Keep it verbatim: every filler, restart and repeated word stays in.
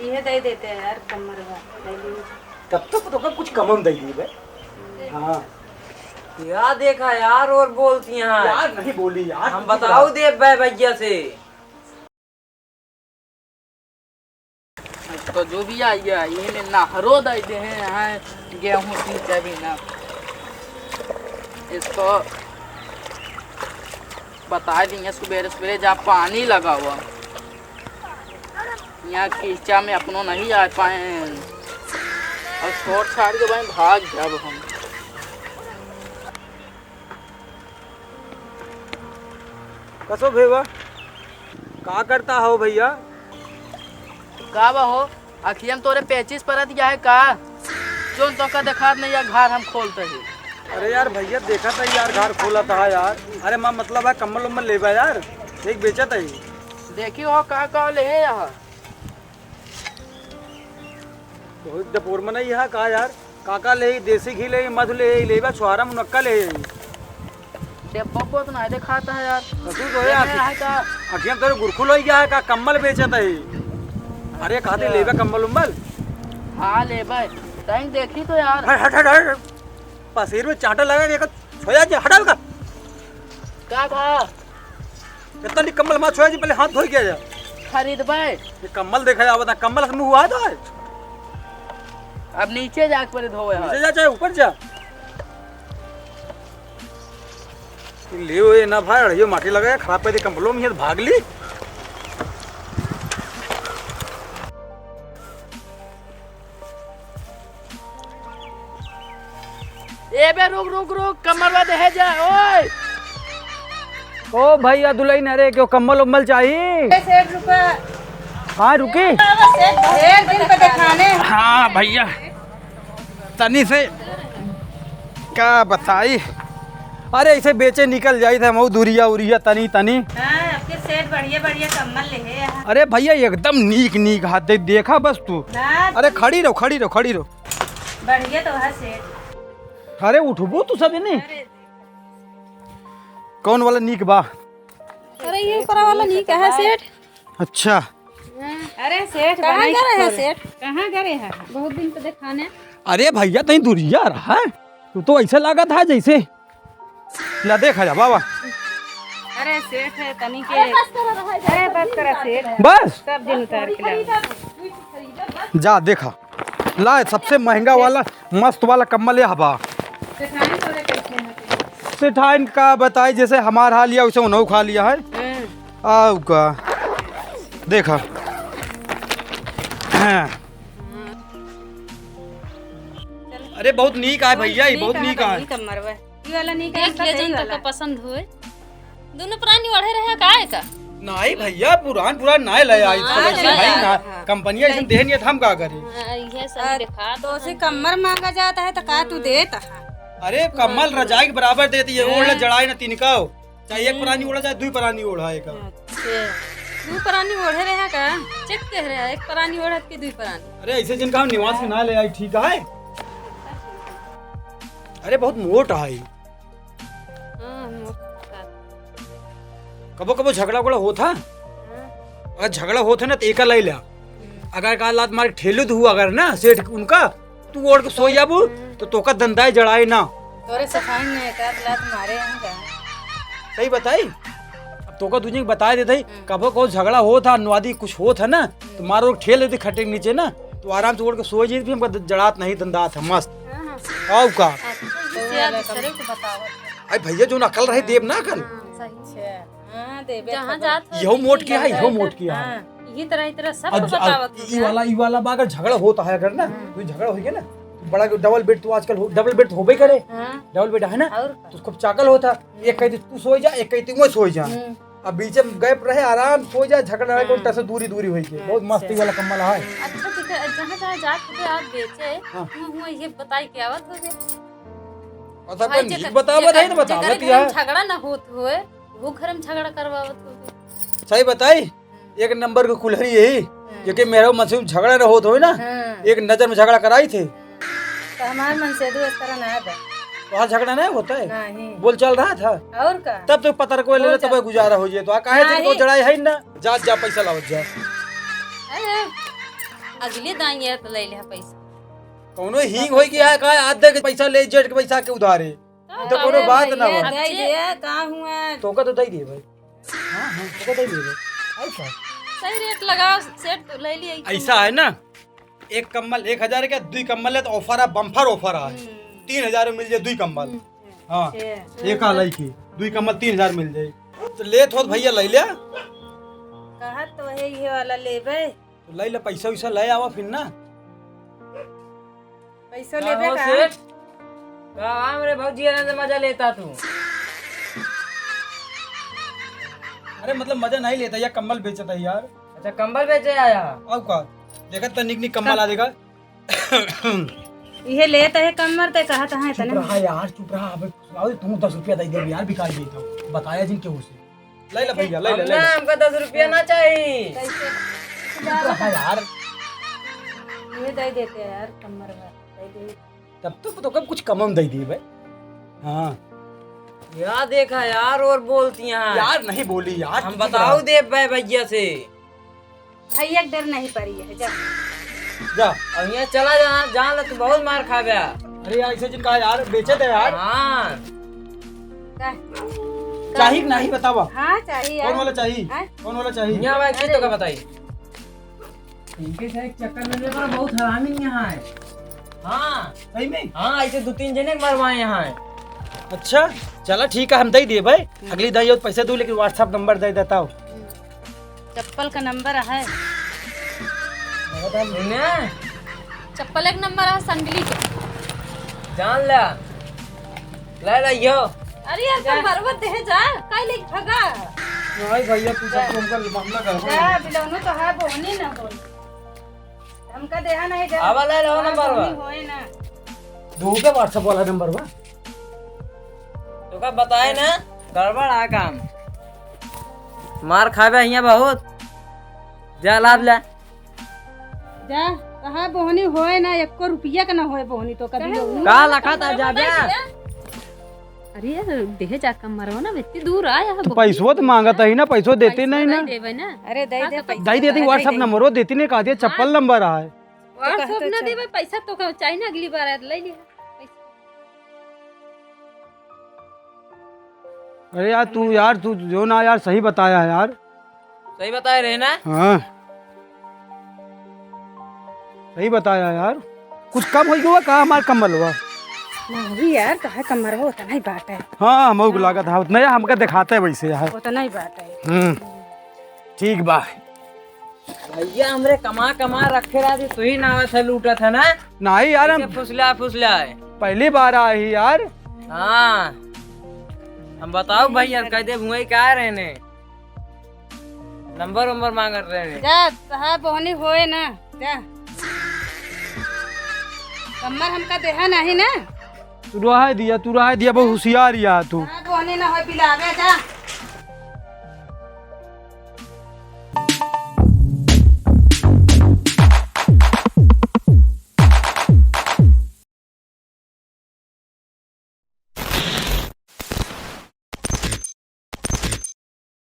इहे दे देते हैं यार, कम्मरवा, दे दीजिए। तब तो तोका कुछ कम हम दे दी बे। हाँ। क्या देखा यार, और बोलती हैं। यार नहीं बोली यार, हम तू बताओ बता। दे बे भैया से। तो जो भी आई है, इन्हें नहरो दे दे हैं, यहाँ गेहूँ सींचे भी ना। इसको बता दी है, सुबेरे सुबेरे जा पानी लगावा। यहाँ कीचा में अपनो नहीं आ पाए। और छोड़ छाड़ के भाई भाग जाब हम। कसो भेवा, का करता हो भैया? का बा हो, अखिया में तोरे पेचिस परत गया है का? जोन तोका देखात नहीं है, घर हम खोलते ही। अरे यार भैया, देखा था यार, घर खोला था यार। अरे माँ, मतलब है कम्बल उम्बल लेबा यार, एक बेचत है। देखी हो का का ले है यहाँ। बहुत डपोर मनई है का यार? काका ले, देसी घी ले, मधु ले, लेबा छुहारा मुनक्का ले। डब्बा को तो ना देखाता है यार। ससुर तो ये है आखिर, है का? आखिर हम तेरे गुरखुल हो गया है का? कम्बल बेचत है। अरे कहते अच्छा। लेबा कम्बल उम्बल? हाँ लेबा। तैं देखी तो यार। हट, हट, हट, हट। पसीर में चांटा लगा के एक छोया जे हटाओ का। का भा? इतना नहीं कम्बल मार छोया जी, पहले हाथ धोई के आ जा। खरीदबे। ये कम्बल देखा जावा था, कम्बल से मुंह हुआ था। अब नीचे जाके पहले धोवे नीचे है। जा, चाहे ऊपर जा। ले ये ना भाई, अड़ियो माटी लगा, खराब कर दे कम्बलों में, ये तो भाग ली। ए बे, रुक, रुक, रुक, कम्बलवा देहे जा, ओए। ओ भैया दुलहिन, अरे क्यों कम्बल उम्बल चाही? ए, सेठ रुका। हाँ, रुकी। सेठ, ढेर दिन पे देखाने। हाँ भैया, तनी से का बताई, अरे ऐसे बेचे निकल जाई थे मऊ दुरिया उरिया तनी तनी। हाँ, आपके सेठ बढ़िया बढ़िया कम्बल ले हैं यहाँ। अरे भैया एकदम नीक नीक हाथ दे, देखा बस तू। हाँ। अरे खड़ी रहो, खड़ी रहो, खड़ी रहो। बढ़िया तो है सेठ। अरे उठबो तू सब ने। अरे। कौन वाला नीक बा? अरे ये ऊपर वाला नीक है सेठ। अच्छा। अरे सेठ, कहाँ गए हैं सेठ? कहाँ गए हैं? बहुत दिन तो देखाने। अरे भैया, तहीं दुरिया रहा है, तू तो ऐसा लागत है जैसे। ला देखा जा बाबा। अरे सेठ है तनी के। अरे बस करा सेठ। बस? सब दिन उतार के ला। जा देखा, ला सबसे महंगा वाला, मस्त वाला कम्बल यह बा। सेठाइन तोरे कैसे हैं? सेठाइन का बताई, जैसे हमार हाल लिया वैसे उन्हों खा लिया है। हम्म। आउ का देखा। हाँ। अरे बहुत नीक आय भैया, ई बहुत नीक आय। ई वाला नीक आय, देख ले जौन तोका पसंद होए। दुनो प्राणी ओढ़े रहे का एका? नाहीं भैया, पुरान पुरान नाहीं ले आई, सब ऐसे भाई ना, कंपनिया ऐसे देहे नहीं है, हम का करी? हाँ, इहे सब देखा तो उसे कम्मर मांगा जाता है तो का तू देता है? अरे कम्मल रजाई के बराबर देती है, ओढ़ ले जड़ाई ना तिनका हो। चाहे एक प्राणी ओढ़ा, चाहे दुई प्राणी ओढ़ा एक। अच्छा। दू प्राणी ओढ़े रहे का? चेक कह रहे हैं, एक प्राणी ओढ़त के दुई प्राणी। अरे ऐसे जिनका हम निवास के ना ले आई, ठीक है? अरे बहुत मोट है। हाँ, मोट है। कबो कबो झगड़ा उगड़ा होत है? हाँ। अगर झगड़ा होत है ना तो एका ले ला। अगर का लात मार के ठेलू दू अगर ना सेठ उनका, तू ओढ़ के सोई जाबू, तो तोका दंदाए जड़ाए ना। तोरे सफाई में एक आध लात मारे हम का? सही बताई? अब तोका दूजे के बताए देत हई, हम्म। कबो कबो झगड़ा होत है, अनुवादी कुछ होत है ना, तो मारो ठेल देते खटे के नीचे ना, तो आराम से ओढ़ के सोई जाई, फिर हमका द-, जड़ात नहीं, दंदात है, मस्त। हाँ, हाँ। आउ का? अच्छा, इसे यार दूसरे को बतावत है। अरे भैया, जो अकल रहे, देब ना अकल। हाँ, सही। अच्छा। हाँ, देबे जहाँ खबर। जात हो, इहो मोट किया है, इहो मोट किया है। हाँ। यही तरह, इही तरह सबको अब ज-, अब बतावत हो ई क्या? वाला, ई वाला बा, अगर झगड़ा होता है अगर ना, हम्म। तो झगड़ा हो गया ना, तो बड़ा डबल बेड तो आजकल हो, डबल बेड तो होबे करे। हाँ। डबल बेड है ना, और का? तो खूब चाकल होता, हम्म। एक कहती तू सोई जा, एक कहती मैं सोई जा। हम्म। अब बीच में गैप रहे, आराम सोई जा, झगड़ा रहे, हम्म। कोई से दूरी, दूरी होई के। बहुत मस्ती अच्छा। वाला कम्बल है। अच्छा, ठीक है, जहाँ, जहाँ जात हो आप बेचे, हाँ। हुआ, हुआ ये बताई के आवत हो गए। और सब भाई, कोई जेकर-, नीक बतावत है ना, जेकर, बतावत जेकर ही घर में है। झगड़ा ना होत होए, वो घर में झगड़ा करवावत हो गए। सही बताई, एक नंबर के कुल्हरी यही, हम्म। जेके मेहरारू मनसेधू झगड़ा न होत होई ना, हम्म। एक नजर में झगड़ा कराई थे। तो हमार मनसेधू इस तरह ना है बा। तोहार झगड़ा नहीं होता है? नहीं। बोल चाल रहा था? और का? तब तो पतर को ले ले, बोल चाल। तब गुजारा हो जाए। तो आ काहे नहीं। तेरे को जड़ाई है ना? जा, जा, पैसा लावत जा। अरे, अगली दाई ये तो ले ले पैसा। कौनो हींग होई कि है का? आधे के पैसा ले, जेठ के पैसा के उधारे। तो तो कौनो अरे बात ना भैया, बा। दे दे, का हुआ? तोका तो दे दिए भाई। हाँ, हाँ, तोका दे दिए भाई। ऐसा। सही रेट लगाओ, सेठ तो ले लिए। ऐसा है ना, एक कम्बल एक हजार के, दुई कम्बल है तो offer है, bumper offer है। हम्म। तीन हजार में मिल जाए दुई कम्बल। हम्म। हाँ, अच्छा। एक आलाई की, दुई कम्बल तीन हजार मिल जाए। तो लेत होत भैया ले ले। कहत तो है ये वाला लेबे। तो ले ले, पैसा वैसा ले आवा फिर ना। पैसा का लेबे हो का? सेठ? का हमरे भौजी आनंद मजा लेता तू? अरे मतलब मजा नहीं लेता, या कम्बल बेचता है यार। अच्छा, कम्बल बेचे आया? अब का? देखत त निक निक कम्बल आ देखा। इहे लेत है कम्बल ते कहत है चुप तने। रहा यार, चुप रहा। अब अबे तू दस रुपया दे दे यार, भिखारी देता हूँ। बताया जिन केहू से। ले ले भैया, ले ले, हम ले ना, ले। हमका दस रुपया ना चाहिए। कैसे? चुप रहा यार। ये दे देते हैं यार, कम्बल भर दे दे। तब तो, तो कब कुछ कम हम दे दिए भाई। हाँ। या देखा यार, और बोलती हैं। यार नहीं बोली यार, हम तू चुप बताओ रहा। दे भाई भैया से। भैया के डर नहीं पड़ी है, जा। जा। अब यहाँ चला जा, जान ले तू बहुत मार खाबे। अरे यार, ऐसे जिन कहा यार, बेचे दे यार। हाँ। का? चाही कि नहीं बतावा? हाँ, चाही यार। कौन वाला चाही? हैं? कौन वाला चाही? यहाँ भाई, अरे। तो का बताई? इनके से एक चक्कर में लेबर बहुत हरामी यहाँ है। हाँ। सही में? हाँ, ऐसे दो तीन जने के मरवाए यहाँ है। अच्छा, चला ठीक है, हम दे दिए भाई। हम्म। अगली दाई और पैसा दू, लेकिन WhatsApp नंबर दे देता हूँ। हम्म। चप्पल का नंबर है। सुने? चप्पल एक नंबर है, संडली के। जान ला। ले ला यो। अरे यार, जा। कमरवा दे जा, काहे लेके भागा? नहीं भैया, तू सब जा। तो हमका मामला गड़बड़ जा, है। बिलौनो तो है, बोहनी ना बोल। हमका देहा नहीं जा। आवा ले लो हाँ, नंबर बा। बोहनी होए ना। दू के WhatsApp वाला नंबर बा। तो का बताए ना, गड़बड़ आ काम। मार खाबे हियां बहुत। जा लाद ले। जा, कहा बोहनी होए ना, एको रुपया के ना होए बोहनी तो कभी काहे लोग। का लखा था, जा बे। अरे यार, देहे जा कमरवा ना, इतनी दूर आया है तो बोहनी। पैसवा तो मांगत ही ना, पैसवा देते पैसवा नहीं ना। नहीं देवे ना। अरे दे हाँ, दे तो पैसा। दे देती, दे WhatsApp दे। नंबर वो देती नहीं, कहा दिया चप्पल हाँ। नंबर है। तो WhatsApp कहते ना चल। देवे, पैसा तो का चाहिए ना, अगली बार आए तो ले लिया। अरे यार, तू यार, तू जो ना यार, सही बताया है यार। सही बताए रहे ना? हाँ। सही बताया यार। कुछ कम हो गया का हमार कम्बल हुआ? नहीं यार, तो है कमरवा उतना ही बात है। हाँ, हमहू के हाँ। लागत है, उतना ही हमका दिखाते है वैसे यार। उतना ही बात है। हम्म। ठीक बा। भैया, हमरे कमा कमा रखे रहते, तू ही नावत है, लूटत है ना? नहीं यार, हम कैसे फुसला फुसला है? पहली बार आए ही यार। हाँ, हम बताओ भैया, कह दे भुआई का रहने, नंबर वंबर मांगत रहने। जा, तहा बोहनी होए ना, जा। कम्मर हमका देहा नहीं ना। तू रहा दिया, तू रहा दिया, बहुत होशियार यार तू। तहा बोहनी ना होए, बिलावे जा।